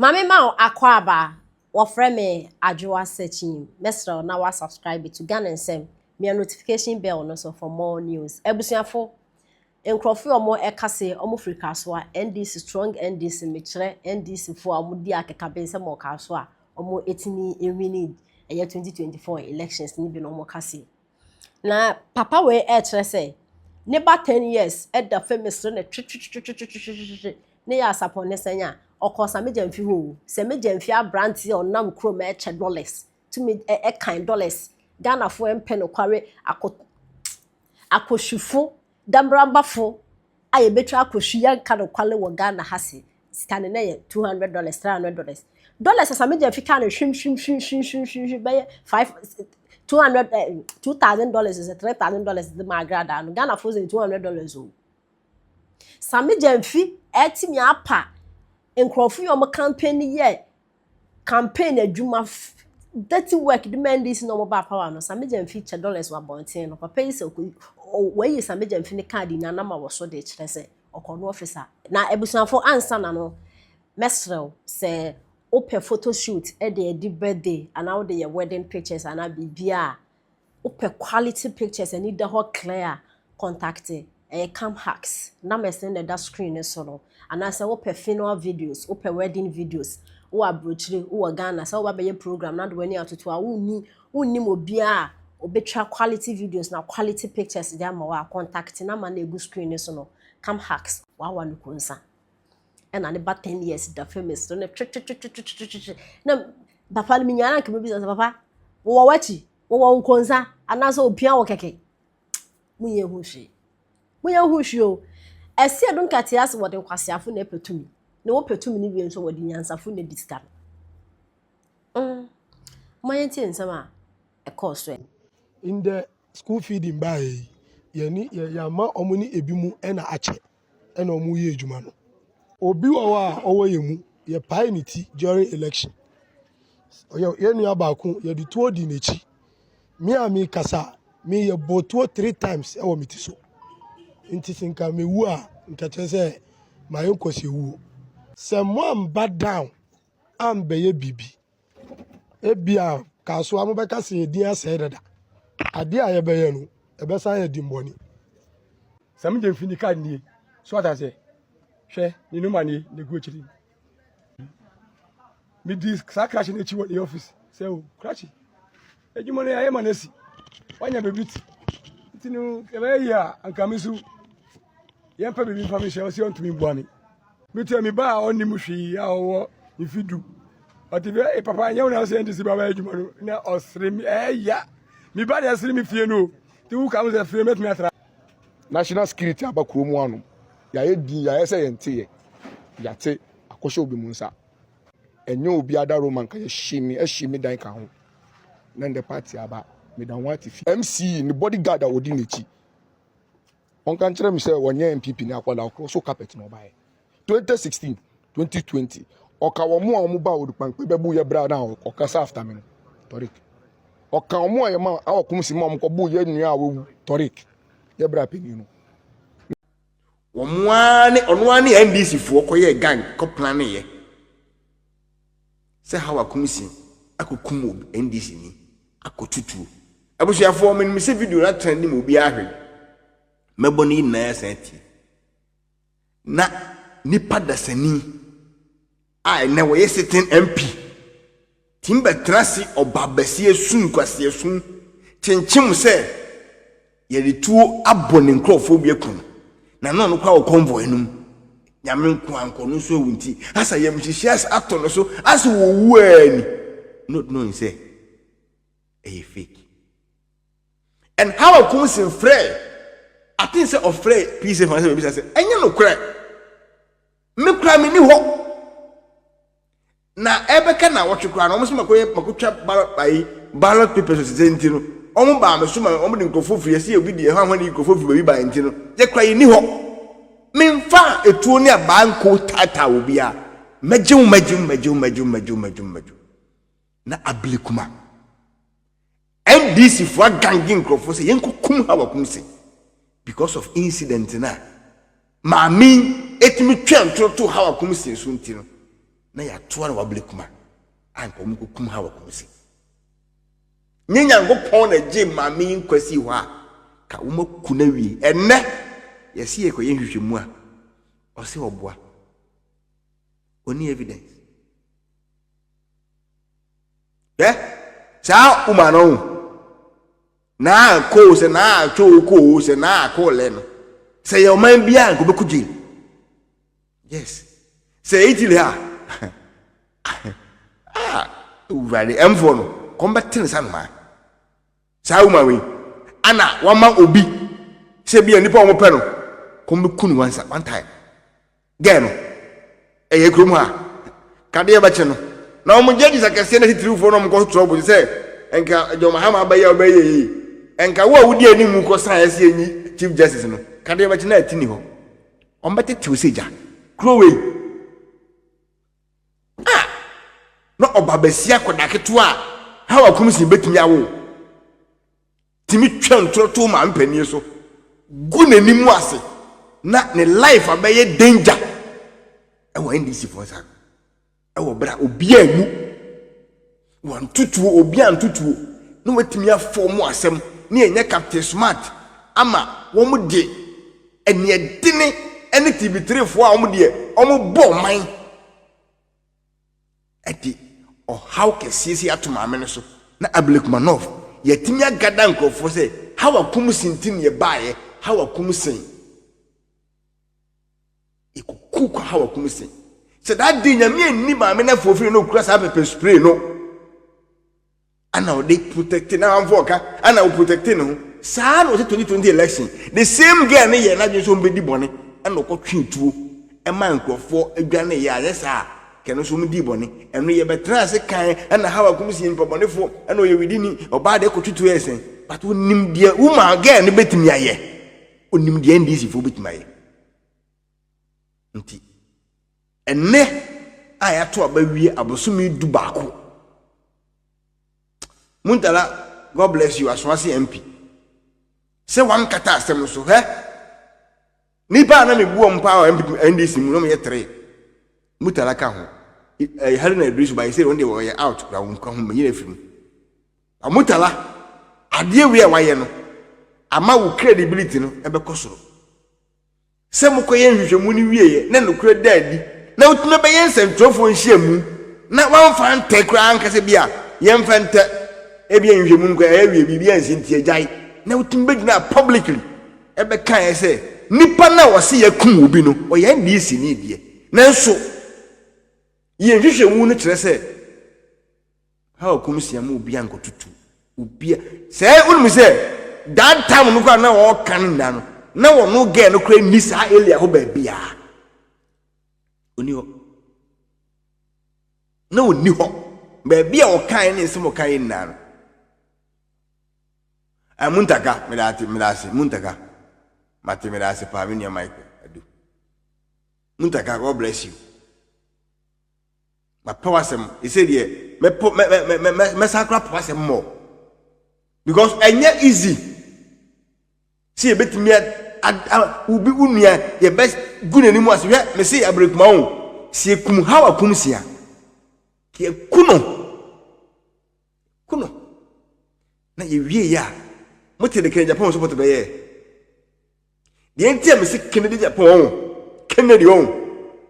Maame ma wo akwaaba, wɔfrɛ me Adwoa Sekyim. Mɛsrɛ wo na wa subscribe to Ghana Nsɛm. Mia notification bell no so for more news. Abusuafo, nkurɔfo a wɔn ɛka se wɔn firi Kasoa, NDC, strong NDC, mekyerɛ NDC fo a wɔn di akekabensɛm wɔ Kasoa a wɔn etimi ewini ɛyɛ 2024 elections ni bi na wɔn ka se. Na papa wei ɛkyerɛ sɛ ne ba 10 years ɛda fam mesrɛ no twetwetwetwetwetwe ne yɛ asapɔn ne sɛn a ɔkɔ Sammy Gyamfi hɔ o. Sammy Gyamfi aberanteɛ a ɔnam kurom ɛkyɛ dollars, tumi ɛkan dollars. Ghanafoɔ mpɛ nokware akɔ akɔhwifo dambrambafo a yɛbɛtwa akɔhwi yɛnka nokware wɔ Ghana ha se sika no na yɛ $200, $300 dollars. Sammy Gyamfi ka no hwim hwim hwim hwim hwim hwim hwim bɛyɛ five two hundred $2,000 is $3,000 de ma agradaa no. Ghanafoɔ sɛ $200 o. Sammy Gyamfi ɛtumi apa nkurɔfo yi a wɔn campaign yɛ campaign adwuma, dirty work de ma NDC na wɔn ba power no. Sammy Gyamfi kyɛ dollars wɔ abɔnten no. Papa yi sɛ wɔayi Sammy Gyamfi ne card na anam a wɔ so de kyerɛ sɛ ɔkɔ no office a. Na abusuafo, ansa na no, mɛsrɛw sɛ wopɛ photo shoot ɛde adi birthday anaa wode yɛ wedding pictures anaa biribiara, wopɛ quality pictures ani da hɔ clear, contact ɛyɛ Cam Hacks. Numbers no na ɛda screen no so no. Anaasɛ wopɛ funeral videos, wopɛ wedding videos, wowɔ aburokyire, wowɔ Ghana, sɛ woba bɛyɛ program na de w'ani atoto a wonni wonnim obiara a obɛtwa quality videos na quality pictures de ama wo a, contact number na egu screen no so no. Cam Hacks wawa no konsa ɛna ne ba 10 years da fam so ne twetwetwetwetwetwe na papa no minya na nkema bi sɛ, papa, wɔwɔ w'akyi, wɔwɔ nkonsa anaasɛ opia wɔ kɛkɛ. Munyɛ hu hwee, munyɛ hu hwee o. Ɛsi ɛdo nkatea ase wɔde nkwasiafo na ɛpɛ tumi na wɔpɛ tumi no wie nso, wɔde nyansafo na di sika no. Mo yɛn tie nsɛm a ɛkɔɔ so ɛ. Ndɛ school feeding baa yi, yɛni yɛ yɛama ɔmo ne ebi mu ɛna akyɛ ɛna ɔmo yɛ adwuma no. Obi wɔ hɔ a ɔwɔ yɛn mu, yɛpae ne ti during election. Ɔyɛ yɛn nua baako, yɛde tuo di n'akyi. Me a mi kasa, mi yɛ bɔ tuo three times ɛwɔ mi ti so. Nti sɛ nka mi wu a, nka kyerɛ sɛ maa yɛ nkɔsi ewuo. Sɛ mo amba down ambɛyɛ biribi, ebia Kasoa mo bɛka sɛ yɛdin asɛe dada. Adeɛ a yɛbɛyɛ no ɛbɛsan yɛ dimbɔni. Sammy Gyamfi ni card nie so ata sɛ hwɛ ne numa nie ne gu akyiri. Medi saa krakye no akyi wɔ ne office sɛ o krakye adwuma no yɛayɛ ma no asi wanya baabi ti nti no yɛbɛyɛ yie a, anka me so yɛmfa biribi mfa me hyɛ. Ɔsɛ ɔntumi mboa me. Metua me ba a ɔnnim hwee a ɔwɔ mfe 10, ɔte bi ɛ papa nyɛ wo na ɔsɛ NDC ba bɛyɛ adwuma no na ɔsere me. Ɛyà me ba deɛ ɛsere me fie no o nti wo ka mo sɛ fie mɛtumi atra. National security aba kurom anom, yɛayɛ din, yɛayɛ sɛ yɛnte yɛ yɛate akɔhyɛ obi mu nsa. Ɛnyɛ obi ada roman ka yɛhye me ɛhye me dan ka ho na ndɛ party aba meda ho ate fi. MCE ne bodyguard a wɔdi n'akyi, ɔnka nkyerɛ me sɛ wɔnyɛ NPP ne akwadaa ɔkorɔ so carpet na ɔbaeɛ 2016 2020. Ɔka wɔn mu a wɔn ba Odukpankpe bɛbu yɛ bra na ɔkasa after me no tɔrik. Ɔka wɔn a yɛ ma awɔ kum si ma wɔn kɔ bu yɛ nua a wɔwu tɔrik yɛ bra panyin no. Wɔn ara ne ɔno ara ne NDC foɔ kɔyɛ gang kɔ plan yɛ sɛ Hawa Koomson akɔkum obi NDC ni akɔtutuo. Abusuafoɔ, menim sɛ video no atena nim obi ahwɛ mɛbɔ no nyinaa san tie na nipa dasani a ɛnɛ wɔyɛ sitting MP tim bɛtena se ɔba basie sum kwaseɛ sum kyenkyem sɛ yɛde tuo abɔ ne nkurɔfoɔ bi aku no na na ɔno koraa wɔ convoy no mu. Nyame nko ankɔ no nso awu nti asa yɛmhyehyɛ atɔ no so asa wɔwu ani, not knowing sɛ ɛyɛ fake. And Hawa Koomson frɛ, I think sɛ ɔfrɛ Peace FM sɛ bɛbisa sɛ ɛnyɛ nokorɛ me koraa menni hɔ na ɛbɛka na wɔtwe koraa na wɔn nso makɔyɛ makɔtwa ballot ayi ballot papers sɛ nti no wɔn baa me so ma wɔn de nkurɔfoɔ firi ɛsɛ obi di ɛhɔ ahɔn de nkurɔfoɔ firi baabi baa nti no yɛ koraa yɛ ni hɔ. Memfa etuo ne abaa nko taataa obi a mɛgye wo, mɛgye wo, mɛgye wo, mɛgye wo, mɛgye wo, mɛgye wo, mɛgye wo. Na Ablekuma NDC foɔ agange nkurɔfoɔ sɛ yɛnkɔkum Hawa Koomson because of incident na maame etumi twɛn toro to Hawa Koomson so nti no. Na yɛatoa no wabere kuma a nka wɔn kɔkum ha wɔ Kumasi. Nye Nyankopɔn na gye maame yi nkwa sii hɔ a, ka wɔn aku no awie. Ɛnnɛ, yɛsi yɛkɔyɛ nhwehwɛmu a, ɔse ɔboa. Ɔni evidence. Hwɛ, saa woman no ho. Naa koo sɛ naa twoo koo sɛ naa koo lɛ no. Sɛ yɛ ɔman biara nka ɔbɛkɔ jail. Yes. Sɛ Italy ha. Ah, wurade ɛmfoɔ no, kɔm bɛte ne sa nomaa. Saa woman wei, ana wama obi sɛ bi a nipa a wɔpɛ no, kɔm bɛku no one, one time. Gɛɛ no, ɛyɛ kurom ha. Kadeɛ bɛkye no. Na wɔn judges akɛseɛ na titirifoɔ na wɔn kɔ trouble sɛ nka John Mahama abɛyɛ a ɔbɛyɛ yie. Nka wo a wodi anim kɔ san ɛsɛ enyi chief justice no, kadeɛ bɛkye na ɛti ni hɔ. Wɔn bɛtetew sɛ gya. Kuro wei. Ah! Na ɔba basia akwadaa ketewa a Hawa Kumsin bɛtumi awo. Tumi twa ntorɔ to maame panin so gu n'anim ase na ne life abɛyɛ danger ɛwɔ NDC foɔ nsa ɛwɔ berɛ a obiara mu Wantotuo, obiara ntotuo, na watumi afɔm asɛm ne ɛnyɛ Captain Smart ama wɔn de aniɛdene ne TV3foɔ a wɔn deɛ wɔn bɔ ɔman ɛde ɔhaw kɛseɛ si ato maame no so na Ablekuma North yɛatumi agada nkurɔfoɔ sɛ Hawa Kumsin nti ne yɛbaeɛ Hawa Kumsin Ekuku kɔ ha wɔ kum se. Sɛ that day nyame anni maame no afuo firi na okura saa pepper spray no ana ɔde protect na amfo ɔka ana o protect ne ho saa na ɔsɛ 2020 election the same girl ne yɛ n'adwene sɛ ɔmbɛdi bɔne ɛna ɔkɔtwe tuo ɛma nkurɔfoɔ adwane yɛ anyɛ saa kɛno nso ɔmo dii bɔne ɛno yɛbɛtena ase kan ɛna hawa kum si nipa bɔnefoɔ ɛna ɔyɛ widini ɔbaa deɛ kɔtwe tuo yɛ sɛn but onim deɛ woman girl no bɛtumi ayɛ onim deɛ NDC foɔ bɛtumi ayɛ Nti, ɛnnɛ a yɛato aba wie abosome du baako. Muntala, God bless you, Asoase MP. Sɛ wankata asɛm no so, hɛ? Nipa a na mebu wɔn paa wɔ MPP, NDC mu, na wɔyɛ tere. Mutala ka ho. Eh, Haruna Iddrisu ba, yɛsɛ wɔn deɛ wɔyɛ out kura wɔn ka ho, menyina afiri mu. Mutala, adeɛ wei a wayɛ no, ama wo credibility no ɛbɛkɔ soro. Sɛ mokɔyɛ nhwehwɛmu no wieeɛ na nokorɛ da adi na wotumi bɛyɛ nsɛntwerɛfoɔ nhyiamu na woamfa antɛ koraa anka sɛ bi a yɛmfa ntɛ ebia nhwehwɛmu no koraa yɛawie biribi ansi nti agyae na wotumi bɛgyinaa publicly ɛbɛkaeɛ sɛ nipa no a wɔse yɛakum obi no ɔyɛ NDC ni deɛ nanso yɛn nhwehwɛmu no kyerɛ sɛ How kum sia mu obi ankotutu obi a sɛ wonim sɛ that time no koraa na ɔka no nyinaa no na wɔno girl no koraa nni saa area hɔ baabiara ɔni hɔ na ɔni hɔ baabi a ɔkae ne nsɛm ɔkae nyinaa no ah, muntaka meda ate meda ase muntaka mate meda ase paa me nua michael adu muntaka god bless you Mapɛ w'asɛm ɛsɛ deɛ mɛpɔ mɛ mɛ mɛ mɛ mɛsan kora pɔ w'asɛm mɔ because ɛnyɛ easy sɛ yɛbɛtumi a obi wo nua yɛbɛ gu n'anim ase hwɛ mese aberekuma o sɛ yɛkum ha wakum sia yɛku no ku no na yɛwie yɛ a mote de kɛn Japan so pɔtɔ bɛyɛ Deɛ nti a mesi Kennedy Japan ɔn Kennedy ɔn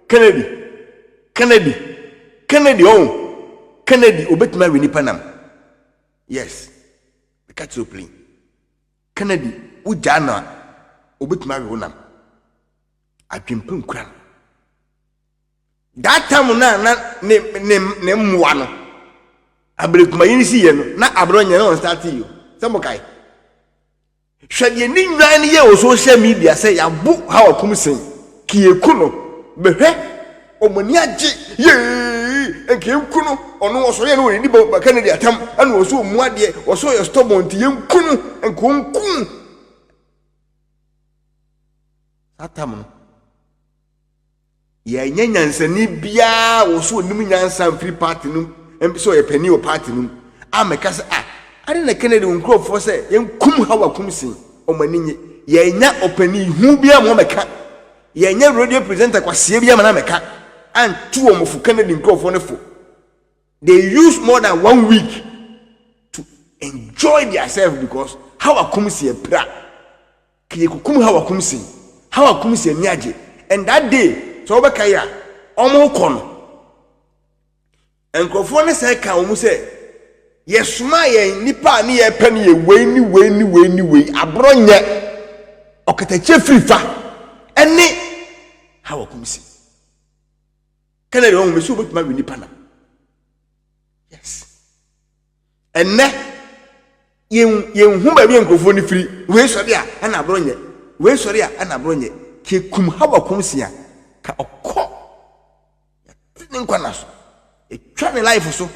Kennedy Kennedy Kennedy ɔn Kennedy obetumi awe nipa nam yes meka kyerɛ plane Kennedy wogyaa no a obetumi awe wo nam adwempa nkura no that time na na ne ne ne mmoa no aberekuma yi si yɛ no na aberɛ nyɛ na wɔn start yi o sɛ mo kae. Hwɛ deɛ ne nnwan no yɛ wɔ social media sɛ yɛabo Hawa Kumsen kieku no bɛhwɛ wɔn ani agye yee nka yɛnku no ɔno ɔsɔre yɛ no wɔn ani ba Kennedy atam ɛna ɔsɛ ɔmu adeɛ ɔsɛ ɔyɛ stubborn nti yɛnku no nka ɔnku saa tam no Yɛanyɛ nyansani biara wɔ so onim nyansa mfiri party no mu sɛ ɔyɛ panin wɔ party no mu a mɛka sɛ ah ade na Kennedy wo nkurɔfoɔ sɛ yɛnkum Hawa Kumsin wɔn ani nye. Yɛanya ɔpanin hu biara ma ɔmɛka. Yɛanya radio presenter kwaseɛ biara ma no amɛka. antu wɔn fo, Kennedy nkurɔfoɔ no fo. They use more than one week to enjoy their self because Hawa Koomson apira. Kiyekukum Hawa Koomson. Hawa Koomson ani agye. And that day, sɛ wɔbɛka yi a, wɔn kɔ no. Nkurɔfoɔ no sɛ ka wɔn sɛ yɛsoma yɛn nipa a ne yɛpɛ no yɛ wei ne wei ne wei ne wei, aborɔ nyɛ ɔkatakyie firi fa ɛne Hawa Koomson. Kennedy wɔn mesi wɔbɛtumi awe nipa nam. Yes. Ɛnɛ yɛn hu baabi a nkurɔfoɔ no firi. Wei sɔre a ɛna aborɔ nyɛ, wei sɔre a ɛna aborɔ nyɛ. Kekum Hawa Koomson a ka ɔkɔ yɛte ne nkwa na so etwa ne life so.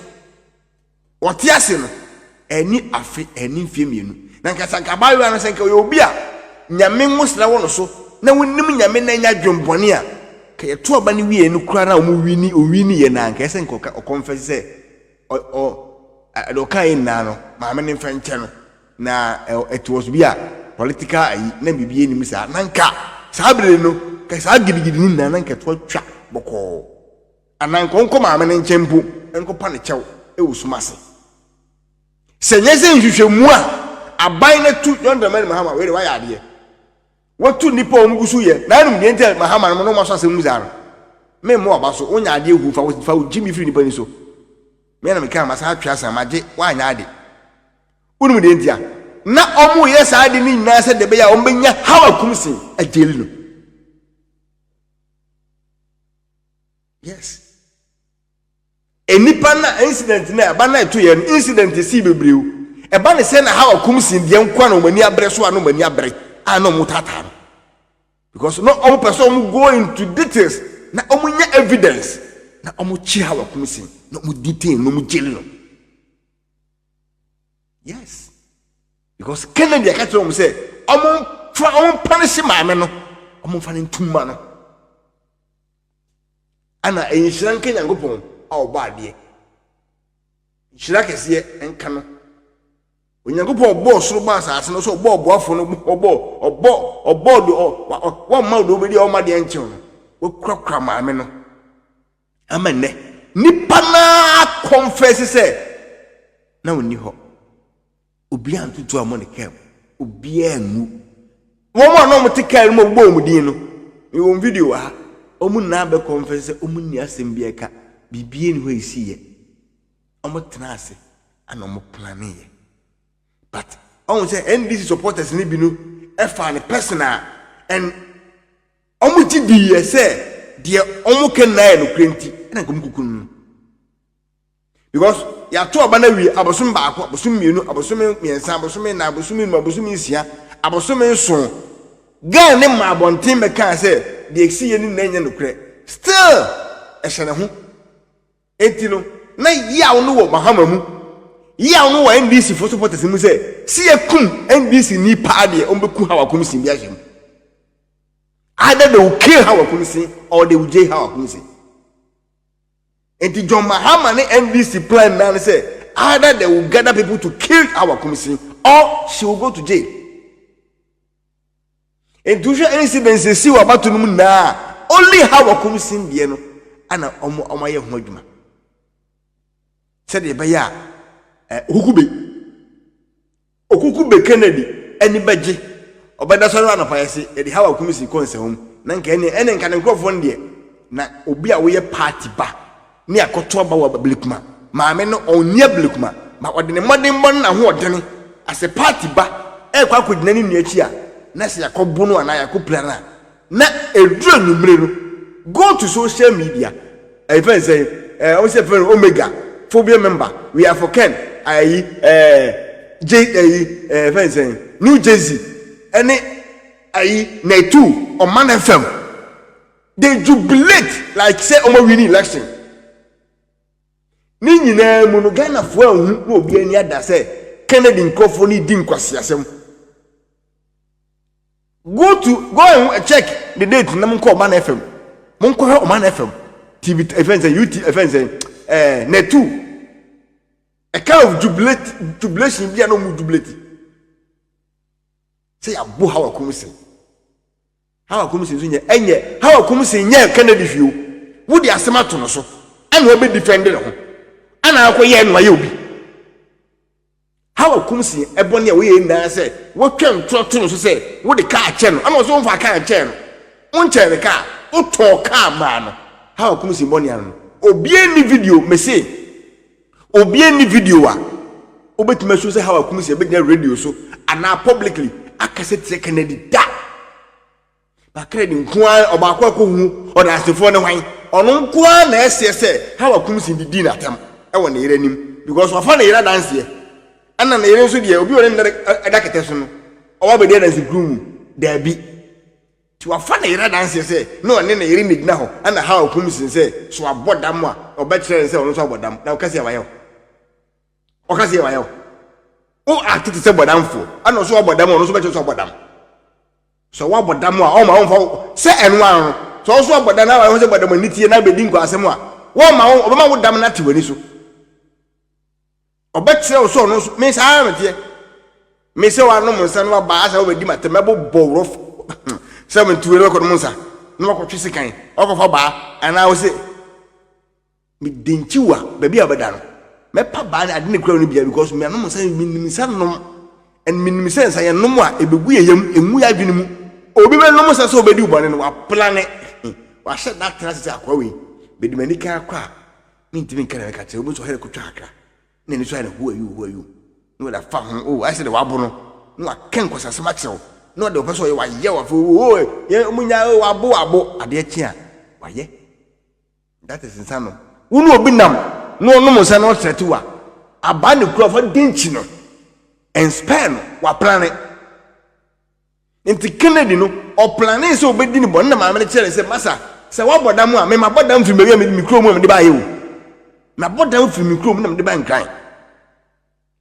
Wɔte ase no ɛni afe, ɛni mfie 2 na nkasa nka abaayewa no sɛ nka ɔyɛ obi a Nyame nwosra wɔ no so na wonim Nyame na nya dwembɔne a ka yɛto aba no wie no koraa na wɔn wini owini yɛ na nka ɛsɛ nka ɔka ɔkɔnfɛse sɛ ɔ ɔ ɛde ɔka yɛ nyinaa no maame ne mfa nkyɛ no na it was bi a political ayi na biribi anim saa na nka saa bere no ka saa gidigidi ne nyinaa na nka to atwa bɔkɔɔ anaa nka ɔnkɔ maame ne nkyɛn mpo nkɔpa ne kyɛw ɛwɔ sum ase sɛ nyɛ sɛ nhwehwɛmu a aban no tu. John Dramani Mahama wei de wayɛ adeɛ, watu nnipa a wɔn gu so yɛ na anum deɛ nti Mahama no mo aso asɛm mu saa no me mo aba so wonya adeɛ hu fa wo gyi mi firi nipa ni so. Me na meka ma saa atwe asan ma gye wanya ade. Wonim deɛ nti a na ɔmo yɛ saa ade ne nyinaa sɛ deɛ bɛyɛ a ɔmo bɛnya Hawa Koomson agyeli no. Yes, nnipa na incident na ɛba na ɛto yɛ no, incident si bebree o. Ɛba ne sɛ na Hawa Koomson deɛ nkoa na ɔmo ani abere so a na ɔmo ani abere a na ɔmo taataa no because na ɔmo pɛ sɛ ɔmo go into details na ɔmo nya evidence na ɔmo kyi Hawa Koomson na ɔmo detain na ɔmo jail no. Yes, because Kennedy aka kyerɛ wɔn sɛ ɔmo nfa ɔmo punish maame no, ɔmo nfa ne ntoma no ana nhyira nka Nyankopɔn a ɔbɔ adeɛ, nhyira kɛseɛ nka no. Onyankopɔn ɔbɔɔ soro bɔ asase no so, ɔbɔɔ ɔboafo no, ɔbɔ ɔbɔ ɔbɔ de ɔ wɔmma ɔde obedi a ɔma deɛ nkyɛn no wɔkurakura maame no ama nnɛ nipa naa confess sɛ na ɔnni hɔ. Obiara ntutu a wɔn ne kaa mu, obiara ngu wɔn a na wɔn te kaa no mu a wɔbɔ wɔn din no. Mewɔ video wɔ ha, wɔn nyinaa bɛ confess sɛ wɔn nni asɛm bi ɛka biribi ni hɔ esi yɛ. Wɔn tena ase ana wɔn plan yɛ, but ɔn sɛ NDC supporters ni bi no ɛfa ne personal and wɔn gye di yɛ sɛ deɛ wɔn ka nyinaa yɛ nokorɛ nti ɛna nka wɔn kuku no because yɛato aba no awie abosom 1, abosom 2, abosom 3, abosom 4, abosom 5, abosom 6, abosom 7. Ghana ne ma abɔnten bɛkaa sɛ deɛ esi yɛ no nyinaa nyɛ nokorɛ. Still ɛhyɛ ne ho eti no na yaw no wɔ Mahama mu, yaw no wɔ NDC fo supporters mu sɛ si yɛ kum NDC ni paa deɛ wɔn bɛku Hawa Koomson bi ahyɛ mu. Either they will kill Hawa Koomson or they will jail Hawa Koomson. Nti John Mahama ne NDC plan naa ne sɛ either they will gather people to kill Hawa Koomson or she will go to jail. Nti wohwɛ incidents esi wɔ abato no mu nyinaa, only Hawa Koomson deɛ no ana ɔmo ayɛ ho adwuma sɛdeɛ ɛbɛyɛ a Okuku be Kennedy ani bɛgye. Ɔbɛda sɔre anɔpa yɛ se yɛde Hawa Koomson kɔ nsɛm na nka ɛne nka ne nkurɔfoɔ no deɛ na obi a woyɛ party ba ne akɔto aba wɔ Ablekuma maame no ɔnni Ablekuma ma ɔde ne mmɔdenbɔ ne n'ahoɔdene as a party ba ɛrekɔ akɔgyina ne nua akyi a na sɛ yɛakɔbo no anaa yɛakɔpira no a na ɛduru anwummere no, go to social media, ɛyɛ fɛn sɛ ɔmo sɛ fɛn omega phobia member, we are for Ken, ayi j ɛyi fɛn sɛ New Jersey ɛne ayi Netu Ɔman FM, they jubilate like sɛ ɔmo win election. Ne nyinaa mu no, Ghanafoɔ ahu na obi ani ada sɛ Kennedy nkurɔfoɔ no di nkwasiasɛm. Go and check the date na monkɔ Ɔman FM, monkɔhwɛ Ɔman FM TV, ɛfɛn sɛ ut ɛfɛn sɛ Netu, a kind of jubilation bi a na ɔmo jubilate sɛ yɛabo Hawa Koomson. Hawa Koomson nso nyɛ ɛnyɛ Hawa Koomson nyɛ Kennedy hwee o. Wode asɛm ato no so ɛna ɔbɛ defend ne ho ɛna akɔyɛ ɛna wayɛ obi. Hawa Kumsi bɔne a woyɛ nyinaa sɛ wotwa ntorɔ to no so sɛ wode kaa kyɛ no ɛna ɔsɛ womfa kaa nkyɛɛ no wonkyɛɛ no kaa wotɔɔ kaa maa no. Hawa Kumsi bɔne ano no obiara nni video mese obiara nni video a wobɛtumi asuo sɛ Hawa Kumsi bɛgyina radio so anaa publicly akasa tia Kennedy da. Bakra ni nko ara ɔbaako akɔhu ɔdansefoɔ ne hwan? Ɔno nko ara na ɛseɛ sɛ Hawa Kumsin didii n'atɛm wɔ ne yere anim because wafa ne yere adanseɛ ɛna ne yere nso deɛ obi ɔne ne da kɛtɛ so no ɔba bɛdi adansekuru mu daabi nti wafa ne yere adanseɛ sɛ na ɔne ne yere na gyina hɔ ɛna Hawa Kumsin sɛ so abɔ dam a ɔbɛkyerɛ ne sɛ ɔno nso abɔ dam na ɔka sɛ wayɛ o ɔka sɛ wayɛ o wo ate te sɛ bɔdamfoɔ ɛna ɔso abɔ dam ɔno nso bɛkyerɛ sɛ ɔbɔ dam. Sɛ woabɔ dam a, ɔmma womfa wo sɛ ɛno ara no. Sɛ wo nso abɔ dam na woayɛ ho sɛ bɔdam ani tie na abɛdi nkwaasɛm a, wɔmma wo, ɔbɛma wo dam no ate w'ani so. Ɔbɛkyerɛ wo sɛ ɔno nso, me saa ara meteɛ. Me sɛ woanom nsa na waba asɛ wobɛdi m'atɛm, mɛbobɔ wo rɔf sɛ mentuo na wakɔnom nsa na wakɔtwe sekan, wakɔfa baa anaa wo sɛ Mede nkyiw a baabi a ɔbɛda no mɛpa baa ne ade ne kura no bia because meanom nsa menim nsa nom and menim sɛ nsa yɛnom a ɛbɛgu yɛ yam ɛngu yɛ adwene mu. Obi bɛnom nsa sɛ ɔbɛdi wo bɔne no waplane wahyɛ da atena ase sɛ akoa wei mede m'ani kan akɔ a mentumi nka na meka kyerɛ obi nso ɔhɛrɛ kɔtwa kakra na ani so ayɛ no who are you who are you na wɔde afa ho o ayɛ sɛ de wabo no na waka nkɔsasɛm akyerɛ wo na ɔde ɔpɛ sɛ ɔyɛ wayɛ wafɛ o yɛ ɔmo nya o wabo wabo adeɛ kye a wayɛ. That is nsa nom. Wo ne obi nam na ɔnom nsa na ɔtrɛte wo a, abaa ne kura fa di nkyi no and spare no, waplane. Nti Kennedy no, ɔplane sɛ ɔbɛdi ne bɔne na maame no kyerɛ no sɛ, masa, sɛ woabɔ dam a, me mabɔ dam firi baabi a me kurom a mede baayɛ o. Mabɔ dam firi me kurom na mede ba Nkran.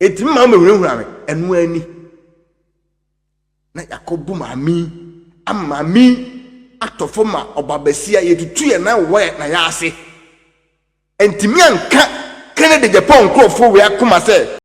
Ɛtumi ma womɛhunahuna me, ɛno ara ni. Na yɛakɔbu maame yi ama maame yi atɔ fam ma ɔbabasia yɛtutu yɛn nan wɔ na yɛase. Ntumi anka Kennedy Agyapong nkurɔfoɔ wei akoma sɛ.